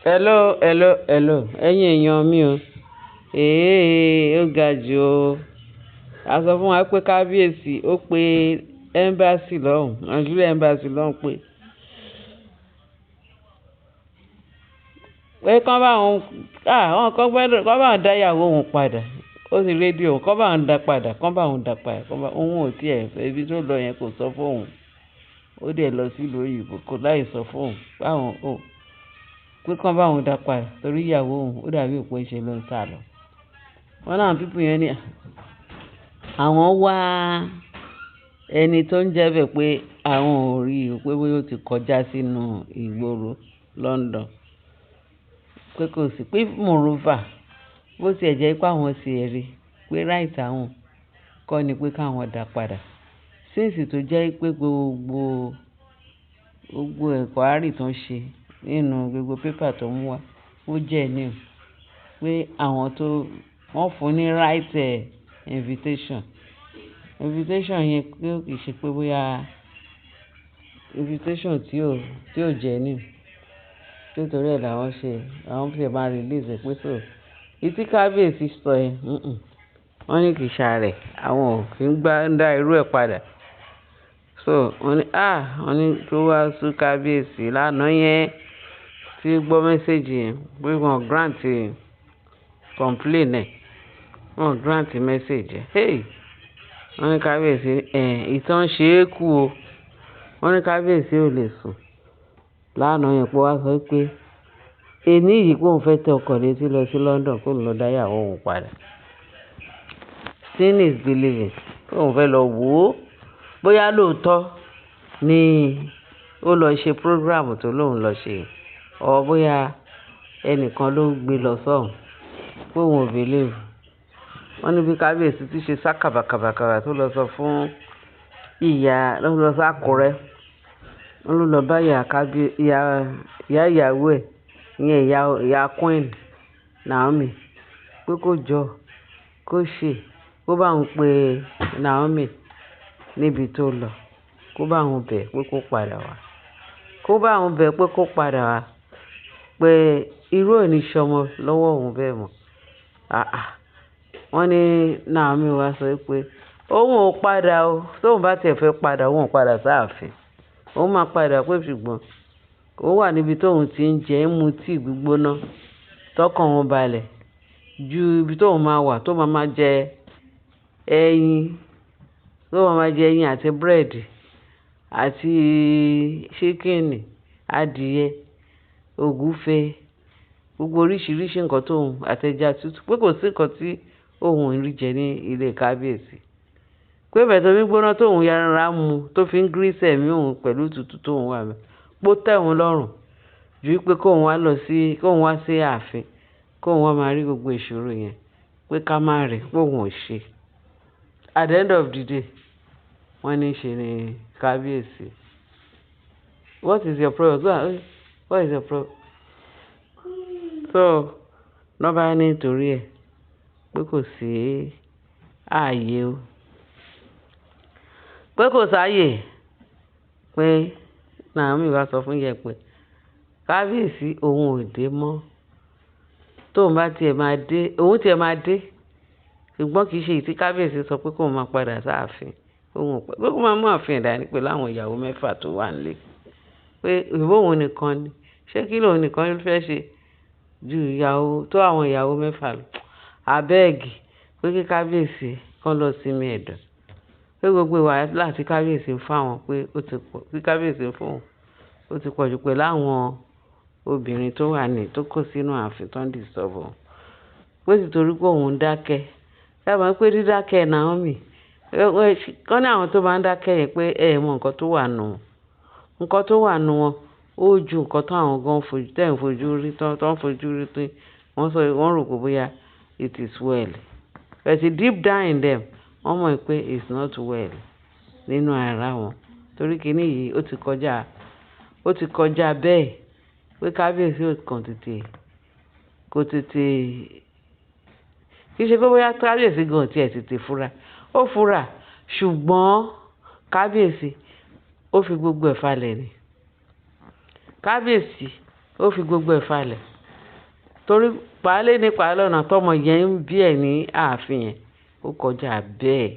Hello, hello, hello. Ẹ̀yin èèyàn mi o. Èéè, ó ga jù o. A sọ fún wa pé kábíyèsí ó pe embassy lọ́hùn, Nigeria embassy lọ́hùn pé kán bá òun, àwọn kan gbọ́dọ̀, kán bá òun dá ìyàwó òun padà. Ó sì rédíò, kán bá òun dá padà, kán bá òun dá padà, kán bá, òun ò tí ẹ̀ fẹ́ ibi tó lọ yẹn kò sọ fún òun. Ó dẹ̀ lọ sí ìlú òyìnbó kò láì sọ fún òun. Bá òun, ó, pé kán bá òun dá padà torí ìyàwó òun ó dàbí pé ṣe ló ń sálọ. Wọ́n láwọn people yẹn ní àwọn wá ẹni tó ń jẹ́ bẹ́ẹ̀ pé àwọn ò rí i pé bóyá ó ti kọjá sínú ìgboro London. Pé kò sí, pé moreover bó ti ẹ̀ jẹ́ pé àwọn ti rí pé right àwọn kọ́ ni pé káwọn dá padà. Since tó jẹ́ pé gbogbo enquiry tó ń ṣe nínú gbogbo paper tó mú wá ó genuine. Pé àwọn tó wọ́n fún ní right invitation. Invitation yẹn pé kì í ṣe pé bóyá invitation tí ò genuine. Nítorí ẹ làwọn ṣe, àwọn fi máa release ẹ pé so. Èyí tí kábíyèsí sọ yẹn, wọ́n ní kì í ṣe ààrẹ, àwọn ò kí ń gbá ń dá irú ẹ padà. So wọ́n ní, wọ́n ní tó wá sú kábíyèsí lánàá yẹn tí gbọ́ message yẹn pé wọ́n grant complain ẹ̀, wọ́n grant message ẹ̀. Hey! Wọ́n ní kábíyèsí, ìtàn ṣe é kú o. Wọ́n ní kábíyèsí ò lè sùn lánàá yẹn pé wá sọ pé èní yìí pé òun fẹ́ tẹ ọkọ̀ létí lọ sí London kó lọ dá ìyàwó òun padà. Seeing is believing. Pé òun fẹ́ lọ wò ó bóyá lóòótọ́ ni ó lọ ṣe program tó lóun lọ ṣe or bóyá ẹnìkan ló gbé lọ sọ́hùn pé òun ò believe. Wọ́n ní bí kábíyèsí tí ṣe sá kàbàkàbàkàbà tó lọ sọ fún ìyá, ló lọ sí Àkúrẹ́. Wọ́n ló lọ bá ìyá ìyàwó ẹ̀, ìyẹn ìyá Queen Naomi pé kó jọ, kó ṣe, kó bá òun pe Naomi níbi tó lọ, kó bá òun bẹ̀ pé kó padà wá. Kó bá òun bẹ̀ pé kó padà wá, pé irú ò ní ṣọmọ lọ́wọ́ òun bẹ́ẹ̀ mọ́. Àà! Wọ́n ní Naomi wá sọ pé òun ò padà o. Tóun bá tiẹ̀ fẹ́ padà, òun ò padà sí ààfin. Òun máa padà pé ṣùgbọ́n ó wà níbi tóun ti ń jẹ ń mu tíì gbígbóná tọkàn òun balẹ̀ ju ibi tóun máa wà tó máa máa jẹ ẹyin, tó máa máa jẹ ẹyin àti búrẹ́dì àti chicken, adìẹ, ògúnfe, gbogbo oríṣiríṣi nǹkan tóun àti ẹja tútù pé kò sí nǹkan tí òun ń rí jẹ ní ilé kábíyèsí. Pé bẹ́ẹ̀ omi gbóná tóun yára mu tó fi ń grease ẹ̀mí òun pẹ̀lú òtútù tóun wà bẹ́ẹ̀, pé ó tẹ́ òun lọ́rùn ju wípé kóun wá lọ sí, kóun wá sí ààfin, kóun wá máa rí gbogbo ìṣòro yẹn pé ká má rí, pé òun ò ṣe. At the end of the day, wọ́n ní ṣe ni kábíyèsí. What is your problem? What is your problem? So, lọ́ bá ní torí ẹ pé kò sí ààyè o. Pé kò sáyè pé Naomi wá sọ fún ìyá ẹ pé kábíyèsí òun ò dé mọ́. Tóun bá tí ẹ máa dé, òun tí ẹ máa dé. Ṣùgbọ́n kì í ṣe èyí tí kábíyèsí sọ pé kóun máa padà sí ààfin. Òun ò pẹ́, pé kó máa mú ààfin dání pẹ̀lú àwọn ìyàwó mẹ́fà tó wà nílé. Pé ṣebí òun nìkan ni. Ṣé kí lòun nìkan fẹ́ ṣe ju ìyàwó tó àwọn ìyàwó mẹ́fà lọ? Abeg pé kí kábíyèsí kó lọ sinmi ẹ̀dọ̀. Pé gbogbo wàhálà tí kábíyèsí ń fún àwọn pé ó ti pọ̀, tí kábíyèsí ń fún òun, ó ti pọ̀jù pẹ̀lú àwọn obìnrin tó wà ní, tó kó sínú ààfin tó ń disturb òun. Pé títorí pé òun ń dákẹ́. Ṣé ẹ mọ̀ pé dídákẹ́ Naomi, wọ́n ní àwọn tó máa ń dákẹ́ yẹn pé ẹ mọ nǹkan tó wà nínú wọn. Nǹkan tó wà nínú wọn ó ju nǹkan tó àwọn gan fojú, tẹ́ ẹ̀ ń fojú rí, tó ń fojú rí pé wọ́n sọ, wọ́n rò pé bóyá it is well. But deep down in them, wọ́n mọ̀ pé it's not well nínú ara wọn. Torí kíní yìí ó ti kọjá bẹ́ẹ̀ pé kábíyèsí ò kàn tètè, kò tètè, kì í ṣe pé bóyá kábíyèsí gan ò tí ẹ tètè fura. Ó fura, ṣùgbọ́n kábíyèsí ó fi gbogbo ẹ̀ falẹ̀ ni. Kábíyèsí ó fi gbogbo ẹ̀ falẹ̀. Torí paálé ní paálé ọ̀nà tọmọ yẹn ń bí ẹ̀ ní ààfin yẹn, ó kọjá bẹ́ẹ̀.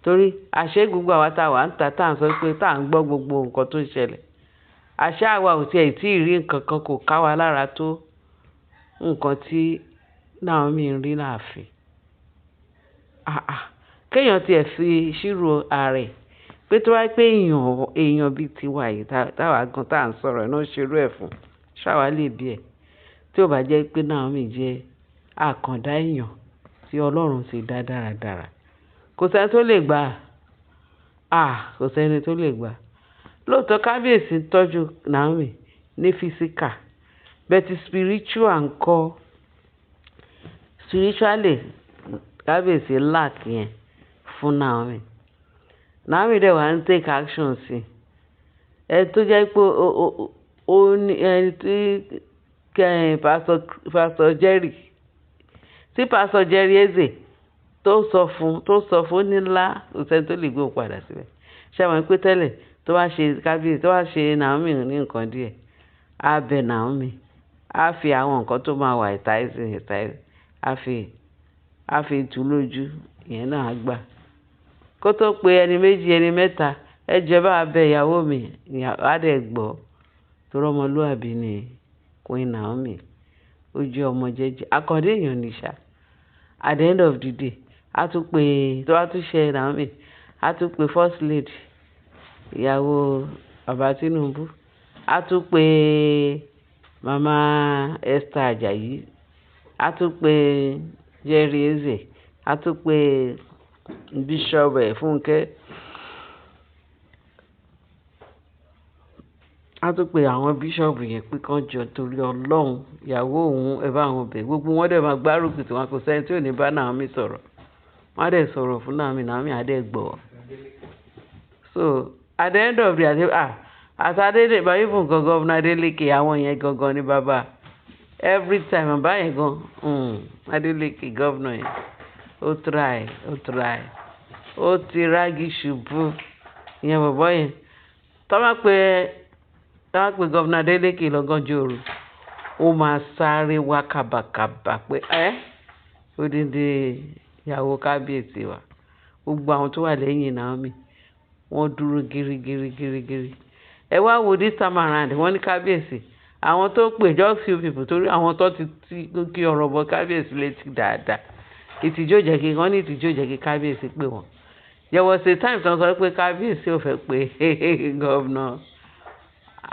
Torí àṣé gbogbo àwa tá wà níta tá ń sọ pé tá ń gbọ́ gbogbo nǹkan tó ń ṣẹlẹ̀. Àṣé àwa ò tí ì tí ì rí nǹkan kan kò ká wa lára tó nǹkan tí Naomi ń rí láàfin. Àà, kí èèyàn tí ẹ fi ìṣirò ara ẹ̀ pé tó bá pé èèyàn, èèyàn bí i tiwa yìí tá wà gan tá ń sọ̀rọ̀ náà ṣe irú ẹ fún, ṣé àwa lè bí ẹ? Tí ó bá jẹ́ pé Naomi jẹ́ àkàndá èèyàn tí Ọlọ́run ti dá dáradára. Kò sí ẹni tó lè gbà. À, kò sí ẹni tó lè gbà. Lóòótọ́ kábíyèsí ń tọ́jú Naomi ní physical, but spiritual ńkọ́. Spiritually, kábíyèsí lack yẹn fún Naomi. Naomi dẹ̀ wá ń take action sí i. Ẹni tó jẹ́ pé ó ní ẹni tí kẹ́ Pastor, Pastor Jerry, tí Pastor Jerry Eze tó sọ fún, tó sọ fún ní ńlá, kò sí ẹni tó lè gbé òun padà síbẹ̀. Ṣé ẹ mọ̀ pé tẹ́lẹ̀ tó bá ṣe kábíyèsí, tó bá ṣe Naomi ní nǹkan díẹ̀, á bẹ Naomi, á fi àwọn nǹkan tó máa wà enticing, enticing, á fi tú lójú, ìyẹn náà á gbà. Kó tó pe ẹni méjì, ẹni mẹ́ta, ẹ jọ bá bẹ ìyàwó mi, á dẹ̀ gbọ́. Torí ọmọlúàbí ni Queen Naomi. Ó jẹ́ ọmọ jẹ́jẹ́. Àkàndá èèyàn ní ṣá. At the end of the day, á tún pe, tó bá tún ṣe Naomi, á tún pe First Lady, ìyàwó bàbá Tinubu. Á tún pe Mama Esther Ajayi. Á tún pe Jerry Eze. Á tún pe Bishop Funke. Á tún pe àwọn bishop yẹn pé kí wọ́n jọ torí Ọlọ́run, ìyàwó òun, ẹ bá wọn bẹ̀. Gbogbo wọn dẹ̀ máa gbárùkù tí wọn kò sí ẹni tí ò ní bá Naomi sọ̀rọ̀. Wọ́n á dẹ̀ sọ̀rọ̀ fún Naomi, Naomi á dẹ̀ gbọ́. So at the end of the day, àti Adele, but even gan Governor Adeleke, àwọn yẹn gangan ni bàbá. Every time bàbá yẹn gan, Adeleke governor yẹn, ó try, ó try, ó ti rágì ṣubú. Ìyẹn bọ̀bọ́ yẹn. Tó bá pe Governor Adeleke lọ́gànjọ́ òru, ó máa sáré wá kàbàkàbà pé ẹ́, odindi ìyàwó kábíyèsí wa. Gbogbo àwọn tó wà lẹ́yìn Naomi, wọ́n dúró gírígírí, gírígírí. Ẹ wá wo this time around, wọ́n ní kábíyèsí. Àwọn tó pè just few people torí àwọn tó ti kí ọ̀rọ̀ bọ kábíyèsí létí dáadáa. Ìtìjú ò jẹ́ kí, wọ́n ní ìtìjú ò jẹ́ kí kábíyèsí pè wọ́n. There was a time tí wọ́n sọ pé kábíyèsí ò fẹ́ pé Governor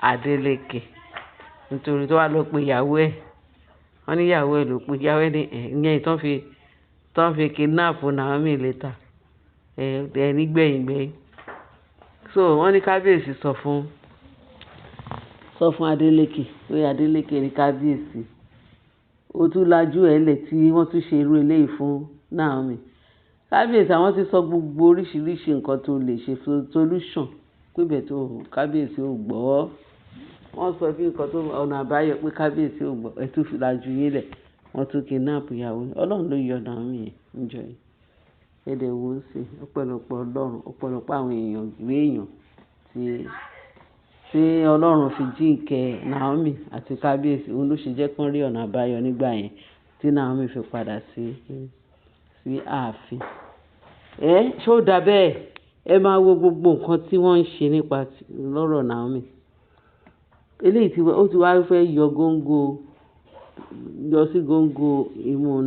Adeleke nítorí tó wá lọ pe ìyàwó ẹ̀. Wọ́n ní ìyàwó ẹ̀ ló pe ìyàwó ẹ̀ ní ìyẹn tó ń fi kidnap Naomi later. Ẹ nígbẹ̀yìn gbẹ̀yìn. So wọ́n ní kábíyèsí sọ fún Adeleke pé Adeleke ní kábíyèsí. Ó tún lajú ẹ̀ lẹ̀ tí wọ́n tún ṣe irú eléyìí fún Naomi. Kábíyèsí àwọn ti sọ gbogbo oríṣiríṣi nǹkan tó lè ṣe solution pé bẹ́ẹ̀ tó kábíyèsí ò gbọ́. Wọ́n sọ bí nǹkan tó ọ̀nà àbáyọ pé kábíyèsí ò gbọ́. Ẹ tún fi lajú yín lẹ̀. Wọ́n tún kidnap ìyàwó. Ọlọ́run ló yọ Naomi yẹn níjọ́ yẹn. Ẹ dẹ̀ wò ó sí. Ọpẹ́lọpẹ́ Ọlọ́run, ọpẹ́lọpẹ́ àwọn èèyàn, ìwé èèyàn tí Ọlọ́run fi jíǹkẹ́ Naomi àti kábíyèsí. Òun ló ṣe jẹ́ kí wọ́n rí ọ̀nà àbáyọ nígbà yẹn tí Naomi fi padà sí ààfin. Ẹ́, ṣé ó dà bẹ́ẹ̀? Ẹ máa wo gbogbo nǹkan tí wọ́n ń ṣe nípa lọ́rọ̀ Naomi. Eléyìí tí ó ti wá fẹ́ yọ góńgó, yọ sí góńgó imú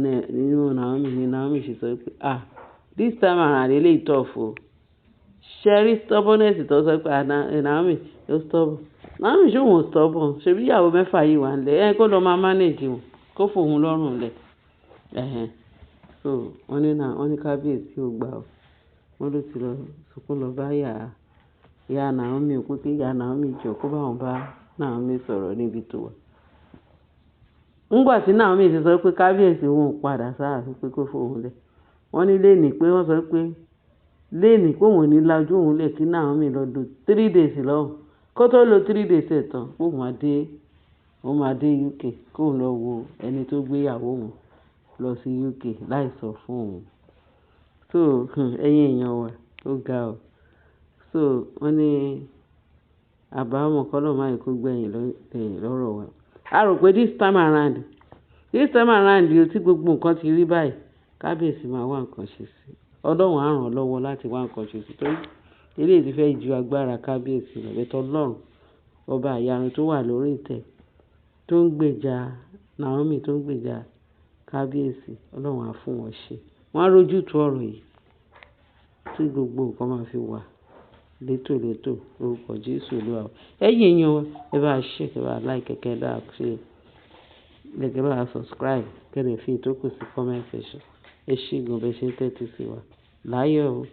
Naomi ni Naomi ṣe sọ pé, "Ah, this time around eléyìí tough o." Ṣé rí stubbornness tó sọ pé Naomi ó stubborn. Naomi ṣé òun ò stubborn? Ṣé bí ìyàwó mẹ́fà yìí wà nílẹ̀? Ẹ kó lọ máa manage wọn, kó fòun lọ́rùn lẹ̀. Ẹ̀hẹn. So wọ́n ní náà, wọ́n ní kábíyèsí ò gbà ó. Wọ́n ló ti lọ sunkún lọ bá ìyá Naomi pé kí ìyá Naomi jọ kó bá wọn bá Naomi sọ̀rọ̀ níbi tó wà. Nígbà tí Naomi ti sọ pé kábíyèsí òun ò padà sáàfin pé kó fòun lẹ̀. Wọ́n ní lónìí pé wọ́n sọ pé lónìí pé òun ò ní lajú òun lẹ̀ kí Naomi lọ lo 3 days lọ́hùn. Kó tó lo 3 days ẹ̀ tán, pé òun máa dé UK kó lọ wo ẹni tó gbé ìyàwó òun lọ sí UK láì sọ fún òun. So, ẹ̀yin èèyàn wa, ó ga o. So wọ́n ní àbámọ̀ kọ́ ló máa kó gbẹ̀yìn lọ́rọ̀ wa. A rò pé this time around This time around o, tí gbogbo nǹkan ti rí báyìí, kábíyèsí máa wá nǹkan ṣe sí i. Ọlọ́run á ràn án lọ́wọ́ láti wá nǹkan ṣe sí i torí eléyìí ti fẹ́ ju agbára kábíyèsí lọ. But Ọlọ́run, ọba ìyanu tó wà lórí ìtẹ́, tó ń gbèjà Naomi, tó ń gbèjà kábíyèsí, Ọlọ́run á fún wọn ṣe. Wọ́n á rójútu ọ̀rọ̀ yìí tí gbogbo nǹkan máa fi wà létòlétò lórúkọ Jésù Olúwa. Ẹ̀yin èèyàn, ẹ bá share, ẹ bá like, kẹ́ ẹ bá ṣe, kẹ́ ẹ bá subscribe, kẹ́ ẹ lè fi ìtókù sí comment section. Ẹ ṣé gan bẹ́ẹ̀ ṣe ń tẹ́tí sí wa. Láyọ̀ o.